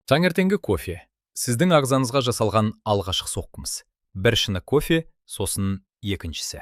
Таңертеңгі кофе — сіздің ағзаңызға жасалған алғашқы соққымыз. Бір шыны кофе, сосын екіншісі.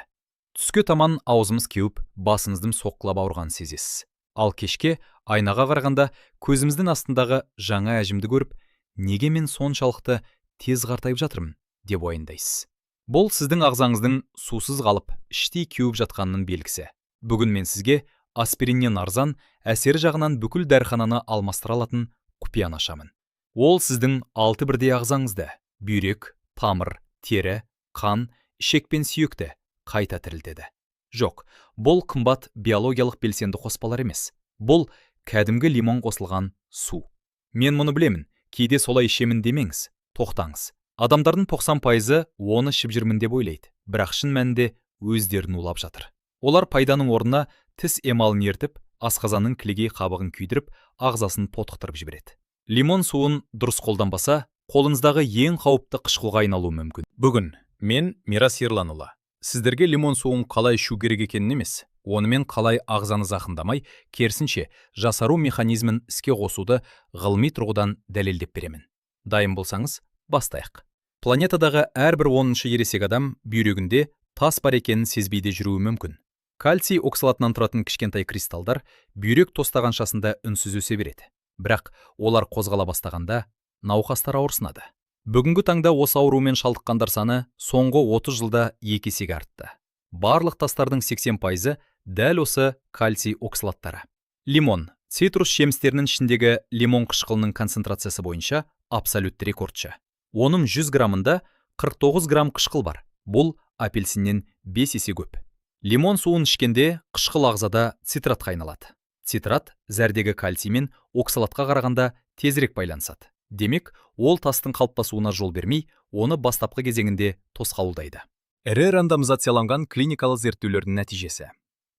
Түске таман аузымыз кеуіп, басыңыздың соққылап ауырғанын сезесіз. Ал кешке айнаға қарағанда көзіміздің астындағы жаңа әжімді көріп, «Неге мен соншалықты тез қартайып жатырмын?» деп уайымдайсыз. Бұл — сіздің ағзаңыздың сусыз қалып, іштей кеуіп жатқанының белгісі. Бүгін мен сізге аспириннен арзан, әсері жағынан бүкіл дәріхананы алмастыра алатын құпияны ашамын. Ол сіздің алты бірдей ағзаңызды — бүйрек, тамыр, тері, қан, ішек пен сүйекті — қайта тірілтеді. Жоқ, бұл қымбат биологиялық белсенді қоспалар емес. Бұл — кәдімгі лимон қосылған су. «Мен мұны білемін, кейде солай ішемін» демеңіз. Тоқтаңыз. Адамдардың 90%-ы оны ішіп жүрмін деп ойлайды, бірақ шын мәнінде өздерін улап жатыр. Олар пайданың орнына тіс эмалін ертіп, асқазанның кілегей қабығын күйдіріп, ағзасын тотықтырып жібереді. Лимон суын дұрыс қолданбаса, қолыңыздағы ең қауіпті қышқылға айналуы мүмкін. Бүгін мен, Мирас Ерланұлы, сіздерге лимон суын қалай ішу керек екенін емес, онымен қалай ағзаны зақымдамай, керісінше, жасару механизмін іске қосуды ғылыми тұрғыдан дәлелдеп беремін. Дайын болсаңыз, бастайық. Планетадағы әрбір 10-шы ересек адам бүйрегінде тас бар екенін сезбей де жүруі мүмкін. Кальций оксалатынан тұратын кішкентай кристалдар бүйрек тостағаншасында үнсіз өсе береді. Бірақ олар қозғала бастағанда, науқастар ауырсынады. Бүгінгі таңда осы аурумен шалдыққандар саны соңғы 30 жылда екі есеге артты. Барлық тастардың 80%-ы дәл осы кальций оксалаттары. Лимон — цитрус жемістерінің ішіндегі лимон қышқылының концентрациясы бойынша абсолютті рекордшы. Оның 100 граммында 49 грамм қышқыл бар. Бұл апельсиннен 5 есе көп. Лимон суын ішкенде қышқыл ағзада цитратқа айналады. Цитрат зәрдегі кальций мен оксалатқа қарағанда тезірек байланысады. Демек, ол тастың қалыптасуына жол бермей, оны бастапқы кезеңінде тосқауылдайды. Ірі рандомизацияланған клиникалық зерттеулердің нәтижесі: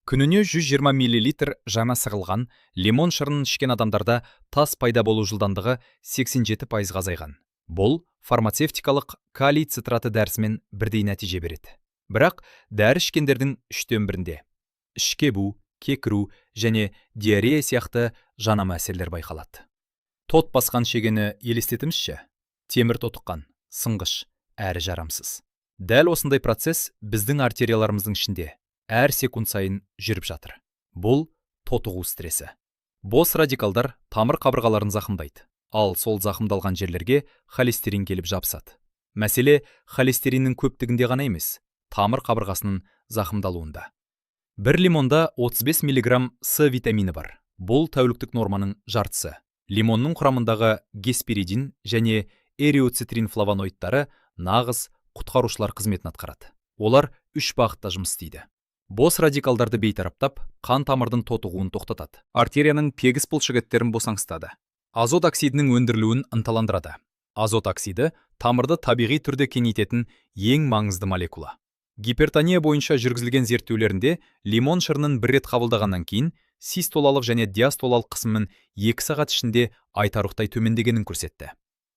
күніне 120 мл жаңа сығылған лимон шырынын ішкен адамдарда тас пайда болу жылдамдығы 87%-ға азайған. Бұл фармацевтикалық калий цитраты дәрісімен бірдей нәтиже береді. Бірақ дәрі ішкендердің үштен бірінде іш кебу, кекіру және диарея сияқты жанама әсерлер байқалады. Тот басқан шегені елестетіңізші: темір тотыққан, сынғыш әрі жарамсыз. Дәл осындай процесс біздің артерияларымыздың ішінде әр секунд сайын жүріп жатыр. Бұл — тотығу стресі. Бос радикалдар тамыр қабырғаларын зақымдайды, ал сол зақымдалған жерлерге холестерин келіп жабысады. Мәселе холестериннің көптігінде ғана емес, тамыр қабырғасының зақымдалуында. Бір лимонда 35 мг С витамині бар. Бұл — тәуліктік норманың жартысы. Лимонның құрамындағы гесперидин және эриоцитрин флавоноидтары нағыз құтқарушылар қызметін атқарады. Олар үш бағытта жұмыс істейді: бос радикалдарды бейтараптап, қан тамырдың тотығуын тоқтатады, артерияның тегіс бұлшықеттерін босаңсытады, азот оксидінің өндірілуін ынталандырады. Азот оксиді — тамырды табиғи түрде кеңейтетін ең маңызды молекула. Гипертония бойынша жүргізілген зерттеулерінде лимон шырынын бір рет қабылдағаннан кейін систолалық және диастолалық қысымның 2 сағат ішінде айтарлықтай төмендегенін көрсетті.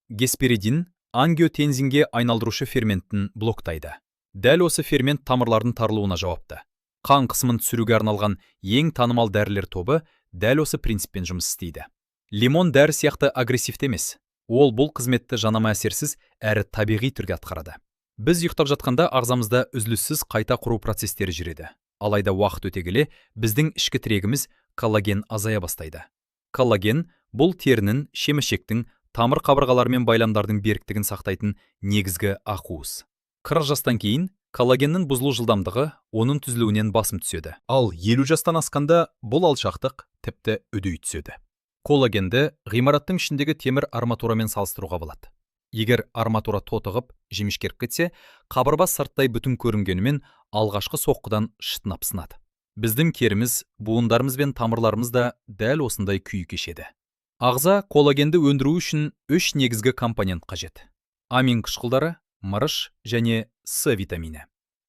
Гесперидин ангиотензинге айналдырушы ферментін блоктайды. Дәл осы фермент тамырлардың тарылуына жауапты. Қан қысымын түсіруге арналған ең танымал дәрілер тобы дәл осы принциппен жұмыс істейді. Лимон дәрі сияқты агрессивті емес. Ол бұл қызметті жанама әсерсіз әрі табиғи түрде атқарады. Біз ұйықтап жатқанда ағзамызда үзіліссіз қайта құру процестері жүреді. Алайда уақыт өте келе біздің ішкі тірегіміз коллаген азая бастайды. Коллаген — бұл терінің, шеміршектің, тамыр қабырғалары мен байламдардың беріктігін сақтайтын негізгі ақуыз. 40 жастан кейін коллагеннің бұзылу жылдамдығы оның түзілуінен басым түседі. Ал 50 жастан асқанда бұл алшақтық тіпті үдей түседі. Коллагенді ғимараттың ішіндегі темір арматурамен салыстыруға болады. Егер арматура тотығып, жіңішкеріп кетсе, қабырға сырттай бүтін көрінгенімен, алғашқы соққыдан шытынап сынады. Біздің теріміз, буындарымыз бен тамырларымыз да дәл осындай күй кешеді. Ағза коллагенді өндіру үшін үш негізгі компонент қажет: амин қышқылдары, мырыш және С витамині.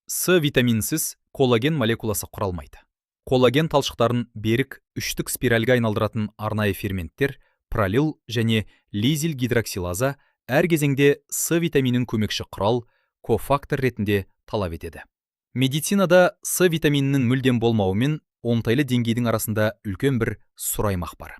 С витаминсіз коллаген молекуласы құралмайды. Коллаген талшықтарын берік үштік спиральге айналдыратын арнайы ферменттер — пролил және лизил гидроксилаза әр кезеңде С витаминін көмекші құрал, кофактор ретінде талап етеді. Медицинада С витаминінің мүлдем болмауы мен оңтайлы деңгейдің арасында үлкен бір сұр аймақ бар.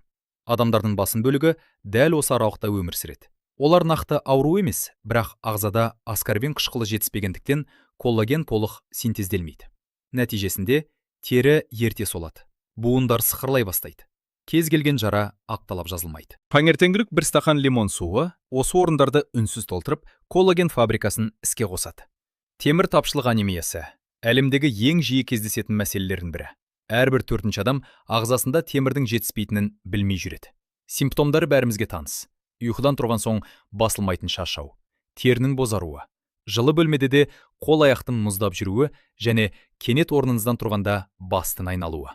Адамдардың басым бөлігі дәл осы аралықта өмір сүреді. Олар нақты ауру емес, бірақ ағзада аскорбин қышқылы жетіспегендіктен, коллаген толық синтезделмейді. Нәтижесінде тері ерте солады, буындар сықырлай бастайды, кез келген жара ақталап жазылмайды. Таңертеңгілік бір стақан лимон суы осы орындарды үнсіз толтырып, коллаген фабрикасын іске қосады. Темір тапшылық анемиясы – әлемдегі ең жиі кездесетін мәселелердің бірі. Әрбір төртінші адам ағзасында темірдің жетіспейтінін білмей жүреді. Симптомдары бәрімізге таныс: ұйқыдан тұрған соң басылмайтын шаршау, терінің бозаруы, жылы бөлмеде де қол аяқтың мұздап жүруі және кенет орныңыздан тұрғанда бастың айналуы.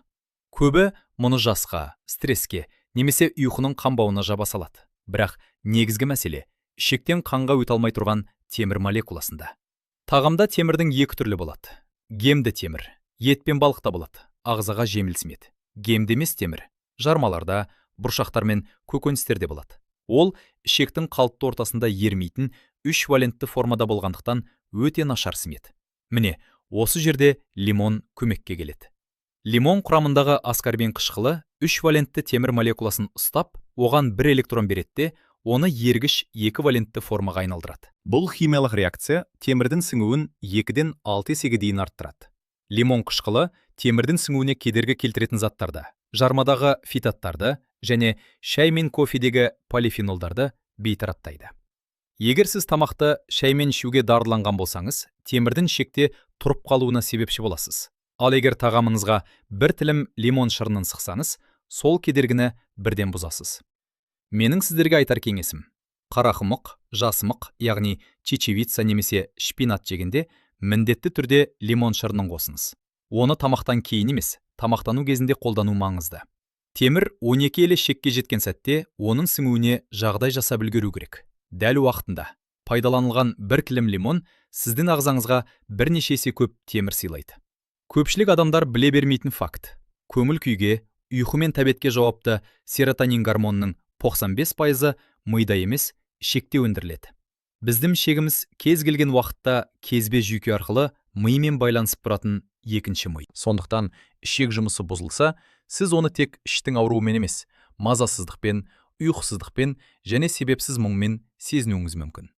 Көбі мұны жасқа, стресске немесе ұйқының қанбауына жаба салады. Бірақ негізгі мәселе ішектен қанға өте алмай тұрған темір молекуласында. Тағамда темірдің екі түрлі болады. Гемді темір ет пен балықта болады, ағзаға жеңіл сіңеді. Гемді емес темір жармаларда, бұршақтар мен көкөністерде болады. Ол ішектің қалыпты ортасында ерімейтін үш валентті формада болғандықтан, өте нашар сіңеді. Міне, осы жерде лимон көмекке келеді. Лимон құрамындағы аскорбин қышқылы үш валентті темір молекуласын ұстап, оған бір электрон береді де, оны ергіш екі валентті формаға айналдырады. Бұл химиялық реакция темірдің сіңуін 2-ден 6 есеге дейін арттырады. Лимон қышқылы темірдің сіңуіне кедергі келтіретін заттарды, жармадағы фитаттарды және шай мен кофедегі полифенолдарды бейтараптайды. Егер сіз тамақты шаймен ішуге дағдыланған болсаңыз, темірдің ішекте тұрып қалуына себепші боласыз. Ал егер тағамыңызға бір тілім лимон шырынын сықсаңыз, сол кедергіні бірден бұзасыз. Менің сіздерге айтар кеңесім: қарақұмық, жасымық, яғни чечевица немесе шпинат жегенде міндетті түрде лимон шырынын қосыңыз. Оны тамақтан кейін емес, тамақтану кезінде қолдану маңызды. Темір 12 елі шекке жеткен сәтте оның сіңуіне жағдай жасап үлгеру керек. Дәл уақытында пайдаланылған бір тілім лимон сіздің ағзаңызға бірнеше есе көп темір сыйлайды. Көпшілік адамдар біле бермейтін факт: көңіл күйге, ұйқы мен тәбетке жауапты серотонин гормонының 95%-ы мида емес, ішекте өндіріледі. Біздің ішегіміз кез келген уақытта кезбе жүйке арқылы мимен байланысып тұратын екінші ми. Сондықтан ішек жұмысы бұзылса, сіз оны тек іштің ауруымен емес, мазасыздықпен, ұйқысыздықпен және себепсіз мұңмен сезінуіңіз мүмкін.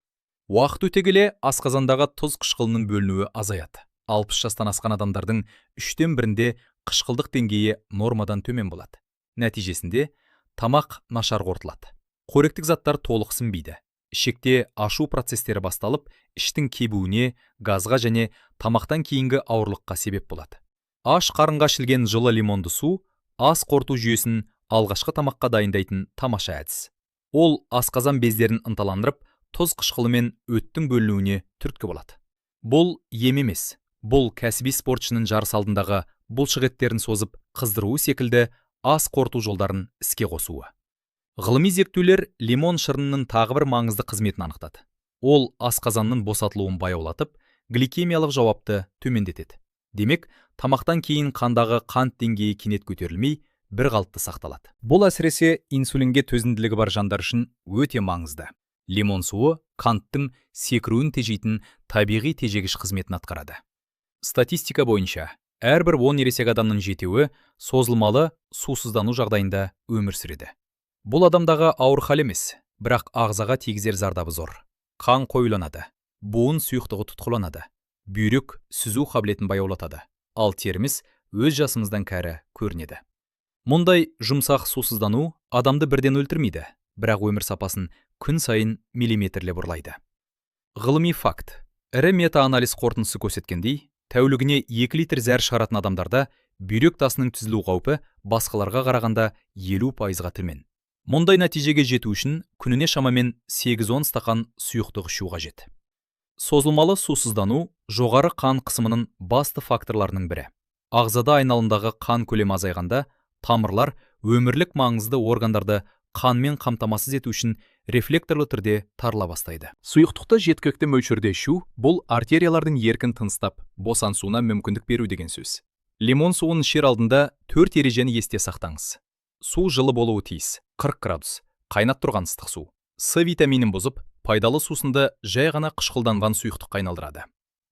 Уақыт өте келе асқазандағы тұз қышқылының бөлінуі азаяды. 60 жастан асқан адамдардың үштен бірінде қышқылдық деңгейі нормадан төмен болады. Нәтижесінде тамақ нашар қорытылады, қоректік заттар толық сіңбейді, ішекте ашу процестері басталып, іштің кебуіне, газға және тамақтан кейінгі ауырлыққа себеп болады. Аш қарынға ішілген жылы лимонды су – ас қорыту жүйесін алғашқы тамаққа дайындайтын тамаша әдіс. Ол асқазан бездерін ынталандырып, тұз қышқылы мен өттің бөлінуіне түрткі болады. Бұл ем емес, бұл кәсіби спортшының жарыс алдындағы бұлшық еттерін созып қыздыруы секілді ас қорыту жолдарын іске қосуы. Ғылыми зерттеулер лимон шырынының тағы бір маңызды қызметін анықтады. Ол асқазанның босатылуын баяулатып, гликемиялық жауапты төмендетеді. Демек, тамақтан кейін қандағы қант деңгейі кенет көтерілмей, бір қалыпты сақталады. Бұл әсіресе инсулинге төзімділігі бар жандар үшін өте маңызды. Лимон суы қанттың секіруін тежейтін табиғи тежегіш қызметін атқарады. Статистика бойынша, әрбір 10 ересек адамның жетеуі созылмалы сусыздану жағдайында өмір сүреді. Бұл адамдағы ауыр хал емес, бірақ ағзаға тигізер зардабы зор. Қан қоюланады, буын сұйықтығы тұтқыланады, бүйрек сүзу қабілетін баяулатады, ал теріміз өз жасымыздан кәрі көрінеді. Мұндай жұмсақ сусыздану адамды бірден өлтірмейді, бірақ өмір сапасын күн сайын миллиметрлеп ұрлайды. Ғылыми факт: ірі мета-анализ қорытындысы көрсеткендей, тәулігіне 2 литр зәр шығаратын адамдарда бүйрек тасының түзілу қаупі басқаларға қарағанда 50%-ға төмен. Мұндай нәтижеге жету үшін күніне шамамен 8-10 стақан сұйықтық ішу қажет. Созылмалы сусыздану – жоғары қан қысымының басты факторларының бірі. Ағзада айналымдағы қан көлемі азайғанда, тамырлар өмірлік маңызды органдарды қанмен қамтамасыз ету үшін рефлекторлы түрде тарыла бастайды. Сұйықтықты жеткілікті мөлшерде ішу – бұл артериялардың еркін тыныстап, босансуына мүмкіндік беру деген сөз. Лимон суын ішер алдында төрт ережені есте сақтаңыз. Су жылы болуы тиіс, 40 градус, қайнап тұрған ыстық су С витаминін бұзып, пайдалы сусынды жай ғана қышқылданған сұйықтыққа айналдырады.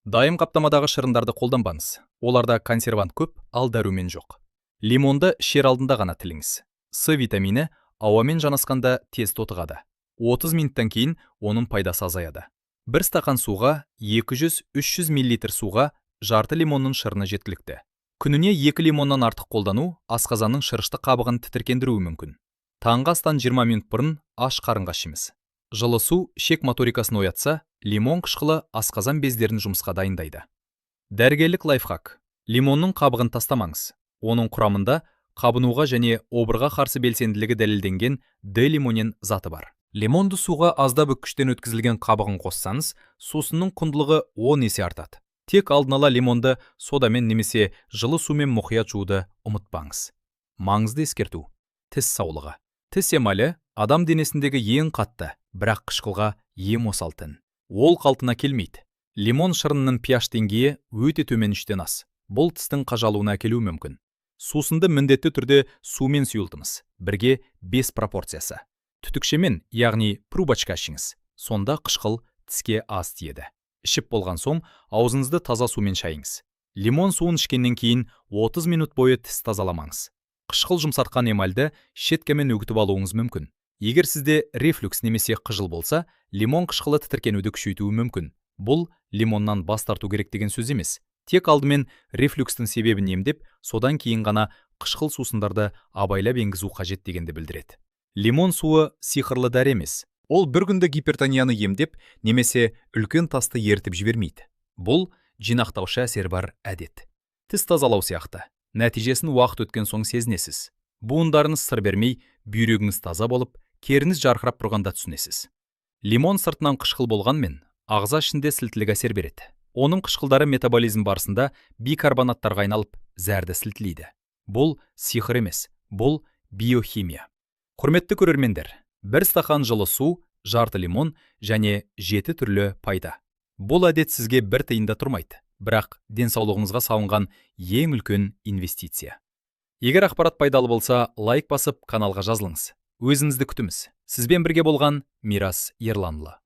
Дайын қаптамадағы шырындарды қолданбаңыз, оларда консервант көп, ал дәрумен жоқ. Лимонды ішер алдында ғана тіліңіз. С витамині Ауамен жанасқанда тез тотығады. 30 минуттан кейін оның пайдасы азаяды. Бір стақан суға, 200-300 мл суға жарты лимонның шырыны жеткілікті. Күніне 2 лимоннан артық қолдану асқазанның шырышты қабығын тітіркендіруі мүмкін. Таңғы астан 20 минут бұрын аш қарынға ішіңіз. Жылы су ішек моторикасын оятса, лимон қышқылы асқазан бездерін жұмысқа дайындайды. Дәрігерлік лайфхак: лимонның қабығын тастамаңыз. Оның құрамында қабынуға және обырға қарсы белсенділігі дәлелденген д-лимонен заты бар. Лимонды суға аздап үккіштен өткізілген қабығын қоссаңыз, сусынның құндылығы 10 есе артады. Тек алдын ала лимонды содамен немесе жылы сумен мұқият жууды ұмытпаңыз. Маңызды ескерту: тіс саулығы. Тіс эмалі – адам денесіндегі ең қатты, бірақ қышқылға ең осал тін. Ол қалпына келмейді. Лимон шырынының pH деңгейі өте төмен, 3-тен аз. Бұл тістің қажалуына әкелуі мүмкін. Сусынды міндетті түрде сумен сұйылтыңыз, 1-ге 5 пропорциясы. Түтікшемен, яғни трубочка ішіңіз, сонда қышқыл тіске аз тиеді. Ішіп болған соң аузыңызды таза сумен шайыңыз. Лимон суын ішкеннен кейін 30 минут бойы тіс тазаламаңыз. Қышқыл жұмсартқан эмальді щеткамен үгітіп алуыңыз мүмкін. Егер сізде рефлюкс немесе қыжыл болса, лимон қышқылы тітіркенуді күшейтуі мүмкін. Бұл лимоннан бас тарту керек деген сөз емес. Тек алдымен рефлюкстің себебін емдеп, содан кейін ғана қышқыл сусындарды абайлап енгізу қажет дегенді білдіреді. Лимон суы сиқырлы дәрі емес. Ол бір күнде гипертонияны емдеп немесе үлкен тасты ерітіп жібермейді. Бұл жинақтаушы әсері бар әдет. Тіс тазалау сияқты, нәтижесін уақыт өткен соң сезінесіз. Буындарыңыз сыр бермей, бүйрегіңіз таза болып, керіңіз жарқырап тұрғанда түсінесіз. Лимон сыртынан қышқыл болғанмен, ағза ішінде сілтілік әсер береді. Оның қышқылдары метаболизм барысында бикарбонаттарға айналып, зәрді сілтілейді. Бұл сиқыр емес, бұл биохимия. Құрметті көрермендер, бір стақан жылы су, жарты лимон және жеті түрлі пайда. Бұл әдет сізге бір тиын да тұрмайды, бірақ денсаулығыңызға салынған ең үлкен инвестиция. Егер ақпарат пайдалы болса, лайк басып, каналға жазылыңыз. Өзіңізді күтіңіз. Сізбен бірге болған Мирас Ерланұлы.